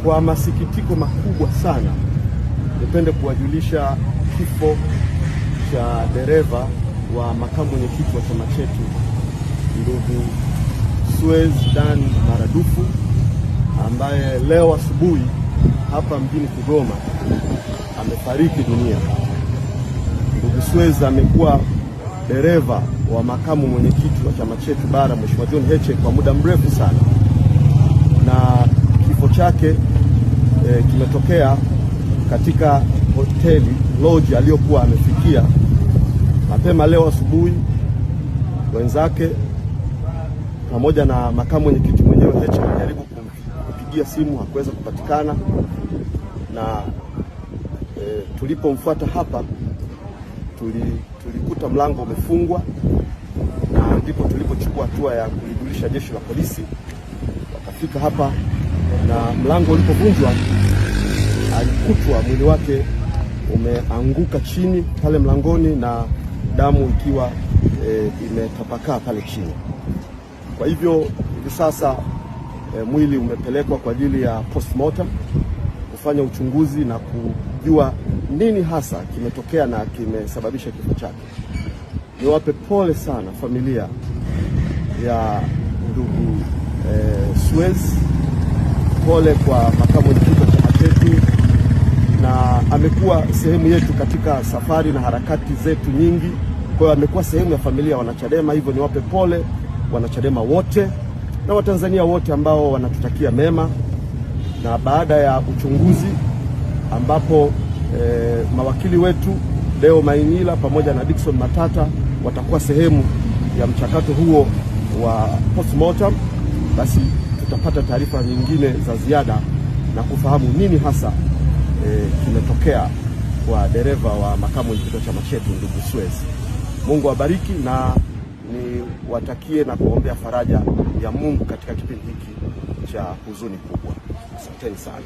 Kwa masikitiko makubwa sana, nipende kuwajulisha kifo cha dereva wa makamu mwenyekiti wa chama chetu ndugu Suez Dan Maradufu ambaye leo asubuhi hapa mjini Kigoma amefariki dunia. Ndugu Suez amekuwa dereva wa makamu mwenyekiti wa chama chetu bara Mheshimiwa John Heche kwa muda mrefu sana, na kifo chake kimetokea katika hoteli lodge aliyokuwa amefikia mapema leo asubuhi. Wenzake pamoja na makamu mwenyekiti mwenyewe Heche walijaribu kumpigia simu, hakuweza kupatikana, na tulipomfuata hapa tulikuta mlango umefungwa, na ndipo tulipochukua hatua ya kulijulisha jeshi la polisi. Wakafika hapa na mlango ulipovunjwa, alikutwa mwili wake umeanguka chini pale mlangoni na damu ikiwa imetapakaa pale chini. Kwa hivyo hivi sasa mwili umepelekwa kwa ajili ya postmortem kufanya uchunguzi na kujua nini hasa kimetokea na kimesababisha kifo chake. Niwape pole sana familia ya ndugu Suez, pole kwa makamu mwenyekiti wa chama chetu, na amekuwa sehemu yetu katika safari na harakati zetu nyingi. Kwa hiyo amekuwa sehemu ya familia ya Wanachadema, hivyo niwape pole Wanachadema wote na Watanzania wote ambao wanatutakia mema. Na baada ya uchunguzi ambapo mawakili wetu Deo Mainila pamoja na Dickson Matata watakuwa sehemu ya mchakato huo wa postmortem, basi tutapata taarifa nyingine za ziada na kufahamu nini hasa kimetokea kwa dereva wa makamu mwenyekiti wa chama chetu ndugu Suez. Mungu awabariki na niwatakie na kuombea faraja ya Mungu katika kipindi hiki cha huzuni kubwa. Asanteni sana.